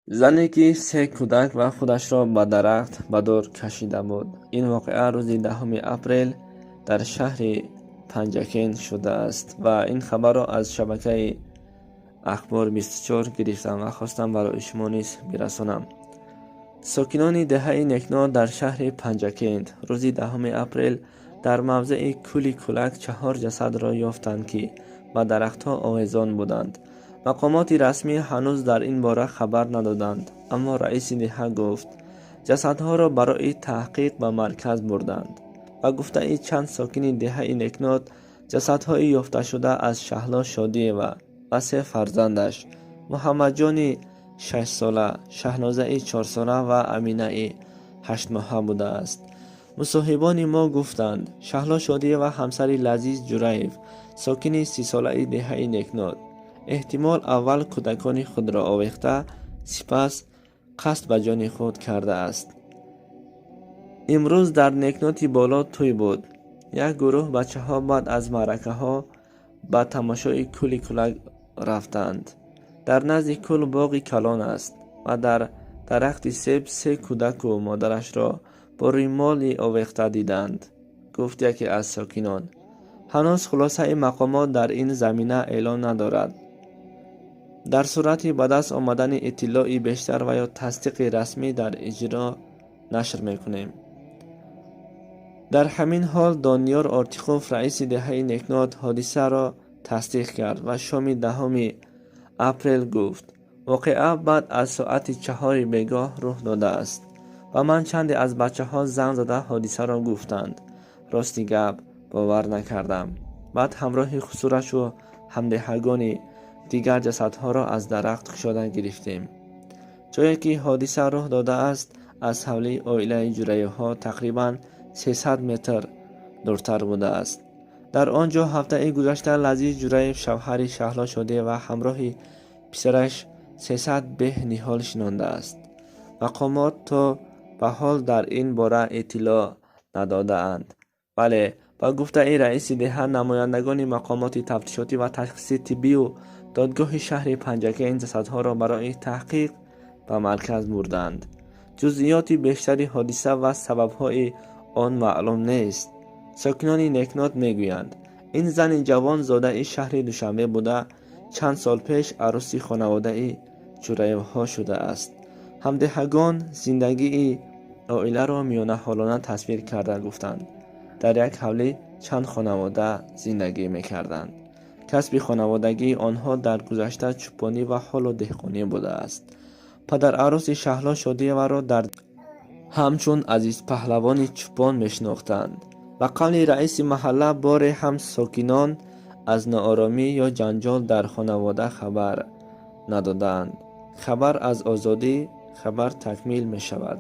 Зане, ки се кӯдак ва худашро ба дарахт ба дор кашида буд. Ин воқеа рӯзи 10 апрел дар шаҳри Панҷакент шудааст ва ин хабарро аз шабакаи Ахбор 24 гирифтам ва хостам барои шумо низ бирасонам. Сокинони деҳаи Некнод дар шаҳри Панҷакент рӯзи 10 апрел дар мавзеи кӯли Кӯлак чаҳор ҷасадро ёфтанд, ки ба дарахтҳо овезон буданд. Мақомоти расмӣ ҳанӯз дар ин бора хабар надоданд, аммо раиси деҳа гуфт, ҷасадҳоро барои таҳқиқ ба марказ бурданд. Ба гуфтаи чанд сокини деҳаи Некнод, ҷасадҳои ёфташуда аз Шаҳло Шодиева ва се фарзандаш Муҳаммадҷони 6-сола, Шаҳнозаи 4-сола ва Аминаи 8-моҳа будааст. Мусоҳибони мо гуфтанд, Шаҳло Шодиева ҳамсари Лазиз Ҷураев, сокини 30-солаи деҳаи Некнод, эҳтимол аввал кӯдакони худро овехта, сипас қасд ба ҷони худ кардааст. Имрӯз дар Некноти Боло тӯй буд. Як гурӯҳ бачаҳо баъд аз маъракаҳо ба тамошои кӯли Кӯлак рафтанд. Дар назди кӯл боғи калон аст ва дар дарахти себ се кӯдаку модарашро бо рӯймоли овехта диданд, гуфт яке аз сокинон. Ҳанӯз хулосаи мақомот дар ин замина эълон надорад. Дар сурати ба даст омадани иттилои бештар ва ё тасдиқи расмӣ дар иҷро нашр мекунем. Дар ҳамин ҳол Дониёр Ортиқов, раиси деҳаи Некнод, ҳодисаро тасдиқ кард ва шоми 10 апрел гуфт, воқеа баъд аз соати 4-и бегоҳ рух додааст. Ба ман чанде аз бачаҳо занг зада ҳодисаро гуфтанд. Рости гап, бовар накардам. Баъд ҳамроҳи хусурашу ҳамдеҳагони дигар ҷасадҳоро аз дарахт кушода гирифтем. Ҷое ки ҳодиса рух додааст, аз ҳавлии оилаи Ҷураевҳо тақрибан 300 метр дуртар будааст. Дар он ҷо ҳафтаи гузашта Лазиз Ҷураев, шавҳари Шаҳло Шодиева, ҳамроҳи писараш 300 беҳ ниҳол шинондааст. Мақомот то ба ҳол дар ин бора иттилоъ надодаанд. Вале ба гуфтаи раиси деҳа, намояндагони мақомоти тафтишотӣ ва ташхиси тиббию додгоҳи шаҳри Панҷакент ҷасадҳоро барои таҳқиқ ба марказ бурданд. Ҷузъиёти бештари ҳодиса ва сабабҳои он маълум нест. Сокинони Некнод мегӯянд, ин зани ҷавон зодаи шаҳри Душанбе буда, чанд сол пеш арӯси хонаводаи Ҷураевҳо шудааст. Ҳамдеҳагон зиндагии оиларо миёнаҳолона тасвир карда гуфтанд, дар як ҳавлӣ чанд хонавода зиндагӣ мекарданд. Касби хонаводагии онҳо дар гузашта чӯпонӣ ва ҳоло деҳқонӣ будааст. Падарарӯси Шаҳло Шодиеваро дар ҳамчун азизпаҳлавони чӯпон мешинохтанд. Ба қавли раиси маҳалла, боре ҳам сокинон аз нооромӣ ё ҷанҷол дар хонавода хабар надодаанд. Хабар аз Озодӣ. Хабар такмил мешавад.